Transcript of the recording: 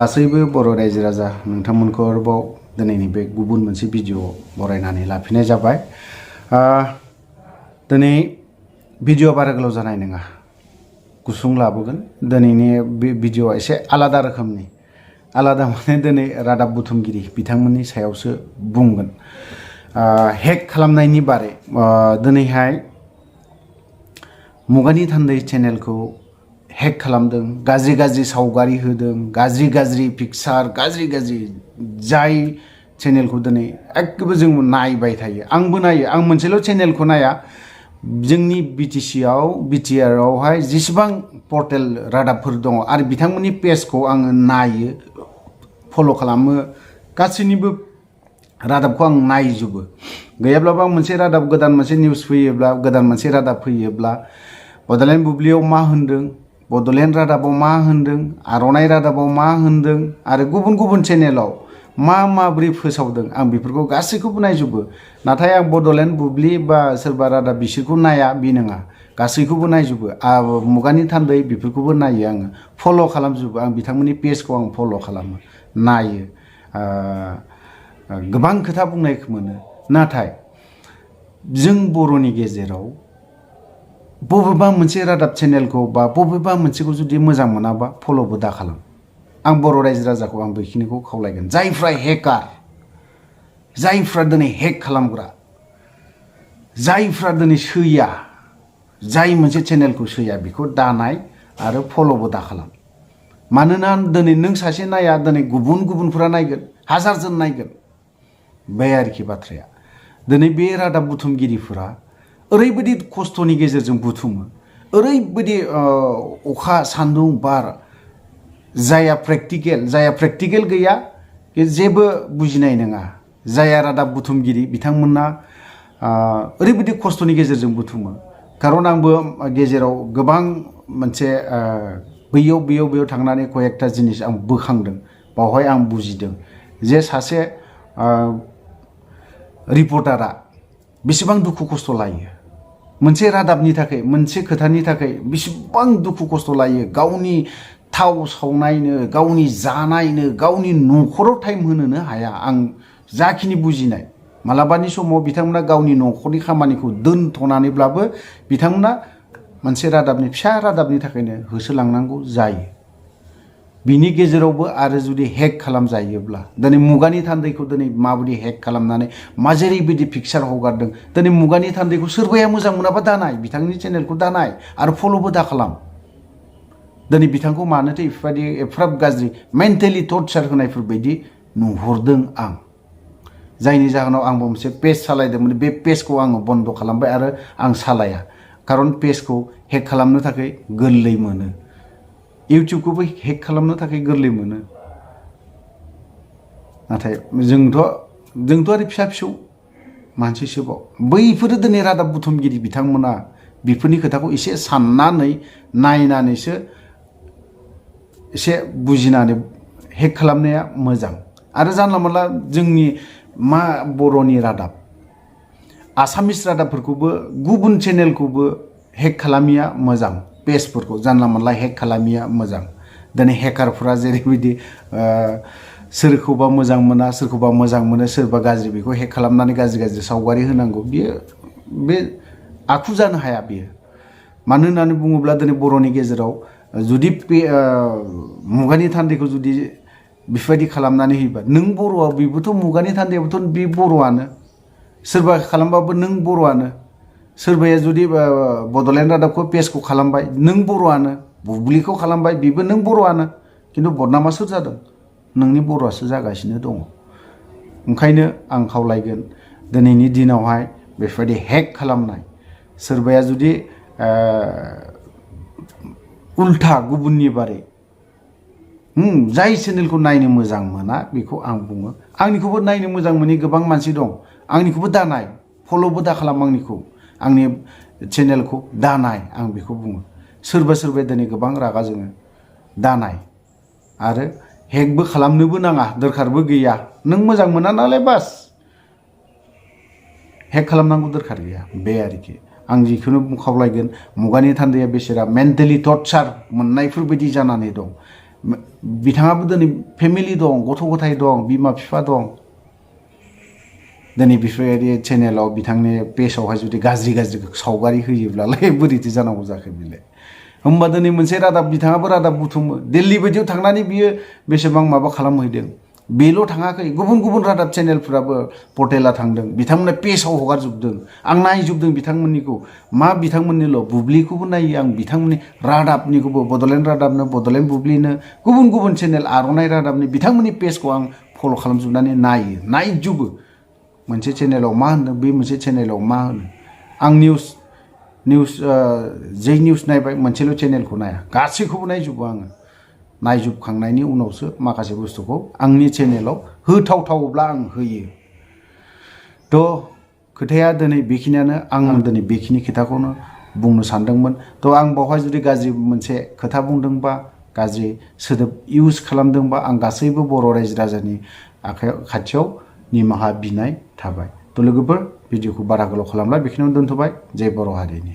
गासैबो बर' रायजो राजा नोंथांमोनखौ आरोबाव दिनैनि बे गुबुन मोनसे भिडिअ बरायनानै लाफिननाय जाबाय। दिनै भिडिअ बारा गोलाव जानाय नङा, गुसुं लाबोगोन। दिनैनि बे भिडिअआ एसे आलादा रोखोमनि, आलादा माने दिनै रादाब बुथुमगिरि बिथांमोननि सायावसो बुंगोन। हेक खालामनायनि बारै दिनैहाय मुगानि थान्दै चेनेलखौ हेक खालामदों, गाज्रि गाज्रि सावगारि होदों, गाज्रि गाज्रि पिक्सार, गाज्रि गाज्रि जाय चेनेलखौ दिनै एखेबो जों नायबाय थायो। आंबो नायो, आं मोनसेल' चेनेलखौ नाया। जोंनि बिटिआरआवहाय जेसेबां पर्टेल रादाबफोर दङ आरो बिथांमोननि पेजखौ आङो नायो, फल' खालामो, गासैनिबो रादाबखौ आं नायजोबो। गैयाब्लाबो आं मोनसे रादाब गोदान मोनसे निउस फैयोब्ला, गोदान मोनसे रादाब फैयोब्ला बड'लेण्ड बुब्लियाव मा होनदों, बड'लेण्ड रादाबाव मा होनदों, आर'नाइ रादाबाव मा होनदों आरो गुबुन गुबुन चेनेलाव माबोरै फोसावदों, आं बेफोरखौ गासैखौबो नायजोबो। नाथाय आं बड'लेण्ड बुब्लि बा सोरबा रादाब बिसोरखौ नाया बे नङा, गासैखौबो नायजोबो। मुगानि थान्दै बेफोरखौबो नायो, आङो फल' खालामजोबो। आं बिथांमोननि पेजखौ आं फल' खालामो, नायो, गोबां खोथा बुंनायखौ मोनो। नाथाय जों बर'नि गेजेराव बबेबा मोनसे रादाब चेनेलखौ बा बबेबा मोनसेखौ जुदि मोजां मोनाबा फल'बो दा खालाम। आं बर' रायजो राजाखौ आं बेखिनिखौ खावलायगोन। जायफ्रा हेकार, जायफ्रा दिनै हेक खालामग्रा, जायफ्रा दिनै सैया, जाय मोनसे चेनेलखौ सैया बेखौ दानाय आरो फल'बो दा खालाम। मानोना दिनै नों सासे नाया, दिनै गुबुनफोरा नायगोन, हाजारजन नायगोन। बे आरोखि बाथ्राया। दिनै बे रादाब बुथुमगिरिफोरा ओरैबायदि खस्थ'नि गेजेरजों बुथुमो, ओरैबायदि अखा सान्दुं बार, जाया प्रेक्टिकेल गैया जेबो बुजिनाय नङा। जाया रादाब बुथुमगिरि बिथांमोना ओरैबायदि खस्थ'नि गेजेरजों बुथुमो। खारन आंबो गेजेराव गोबां मोनसे बैयाव थांनानै कयेकथा जिनिस आं बोखांदों। बावहाय आं बुजिदों जे सासे रिपर्टारा बेसेबां दुखु खस्थ' लायो, मोनसे रादाबनि थाखाय, मोनसे खोथानि थाखाय बेसेबां दुखु खस्थ' लायो। गावनि थाव सावनायनो, गावनि जानायनो, गावनि न'खराव टाइम होनोनो हाया। आं जाखिनि बुजिनाय, मालाबानि समाव बिथांमोना गावनि न'खरनि खामानिखौ दोनथ'नानैब्लाबो बिथांमोना मोनसे रादाबनि, फिसा रादाबनि थाखायनो होसोलांनांगौ जायो। बिनि गेजेरावबो आरो जुदि हेक खालामजायोब्ला, दिनै मुगानि थान्दैखौ दिनै माबायदि हेक खालामनानै जेरैबायदि पिक्सार हगारदों, दिनै मुगानि थान्दैखौ सोरबाया मोजां मोनाबा दानाय, बिथांनि चेनेलखौ दानाय आरो फल'बो दा खालाम। दिनै बिथांखौ मानोथो बेफोरबायदि एफ्राब गाज्रि मेन्टेलि टर्चार होनायफोरबायदि नुहुरदों आं। जायनि जाहोनाव आंबो मोनसे पेज सालायदोंमोन, बे पेजखौ आङो बन्द' खालामबाय आरो आं सालाया। खारन पेजखौ हेक खालामनो थाखाय गोरलै मोनो, इउटिउबखौबो हेक खालामनो थाखाय गोरलै मोनो। नाथाय जोंथ' आरो फिसा फिसौ मानसिसोबाव। बैफोरो दिनै रादाब बुथुमगिरि बिथांमोना बेफोरनि खोथाखौ एसे साननानै नायनानैसो एसे बुजिनानै हेक खालामनाया मोजां। आरो जानला मोनला जोंनि बर'नि रादाब, आसामिस रादाबफोरखौबो, गुबुन चेनेलखौबो हेक खालामिया मोजां। पेजफोरखौ जानला मोनला हेक खालामिया मोजां। दिनै हेकारफोरा जेरैबायदि सोरखौबा मोजां मोना, सोरखौबा मोजां मोनो, सोरबा गाज्रि, बेखौ हेक खालामनानै गाज्रि सावगारि होनांगौ, बे आखु जानो हाया बियो। मानो होननानै बुङोब्ला दिनै बर'नि गेजेराव जुदि मुगानि थान्दैखौ जुदि बेफोरबायदि खालामनानै होयोबा, नों बर'आव, बेबोथ' मुगानि थान्दैयाबोथ' बे बर'आनो, सोरबा खालामबाबो नों बर'आनो। सोरबाया जुदि बड'लेण्ड रादाबखौ पेजखौ खालामबाय, नों बर'आनो। बुब्लिखौ खालामबाय, बेबो नों बर'आनो। खिन्थु बदनामा सोर जादों? नोंनि बर'आसो जागासिनो दङ। ओंखायनो आं खावलायगोन, दिनैनि दिनावहाय बेफोरबायदि हेक खालामनाय, सोरबाया जुदि उल्था गुबुननि बारै जाय चेनेलखौ नायनो मोजां मोना बेखौ आं बुङो। आंनिखौबो नायनो मोजां मोनि गोबां मानसि दं, आंनिखौबो दानाय, फल'बो दा खालाम, आंनि चेनेलखौ दानाय, आं बेखौ बुङो। सोरबाया दिनै गोबां रागा जोङो, दानाय आरो हेकबो खालामनोबो नाङा, दरखारबो गैया। नों मोजां मोना नालाय बास, हेक खालामनांगौ दरखार गैया, बे आरोखि। आं जिखुनु खावलायगोन, मुगानि थान्दैया बेसेरा मेन्टेलि टर्चार मोननायफोरबायदि जानानै दं। बिथाङाबो दिनै फेमिलि दं, गथ' गथाय दं, बिमा बिफा दं। दिनै बेफोरबायदि चेनेलाव बिथांनि पेजआवहाय जुदि गाज्रि गाज्रि सावगारि होयोब्लालाय बोरैथो जानांगौ जाखो बेलाय। होमबा दिनै मोनसे रादाब बिथाङाबो रादाब बुथुमो, दिल्ली बायदियाव थांनानै बियो बेसेबां माबा खालामहैदों। बेल' थाङाखै, गुबुन गुबुन रादाब चेनेलफोराबो पर्टेला थांदों, बिथांमोना पेजआव हगारजोबदों। आं नायजोबदों बिथांमोननिखौ, मा बिथांमोननिल' बुब्लिखौबो नायो आं, बिथांमोननि रादाबनिखौबो, बड'लेण्ड रादाबनो, बड'लेण्ड बुब्लिनो, गुबुन गुबुन चेनेल, आर'नाइ रादाबनि बिथांमोननि पेजखौ आं फल' खालामजोबनानै नायजोबो। मोनसे चेनेलाव मा होनदों, बे मोनसे चेनेलाव मा होनो। आं जे निउस नायबाय, मोनसेल' चेनेलखौ नाया, गासैखौबो नायजोबो आङो। नायजोबखांनायनि उनावसो माखासे बुस्थुखौ आंनि चेनेलाव होथावथावब्ला आं होयो। थ' खोथाया दिनै बेखिनियानो, आं दिनै बेखिनि खोथाखौनो बुंनो सानदोंमोन। थ' आं बावहाय जुदि गाज्रि मोनसे खोथा बुंदोंबा, गाज्रि सोदोब इउज खालामदोंबा, आं गासैबो बर' रायजो राजानि खाथियाव निमाहा बिनाय थाबाय। थ' लोगोफोर, भिडिअखौ बारा गोलाव खालामला, बेखिनियावनो दोनथ'बाय। जय बर' हारिनि।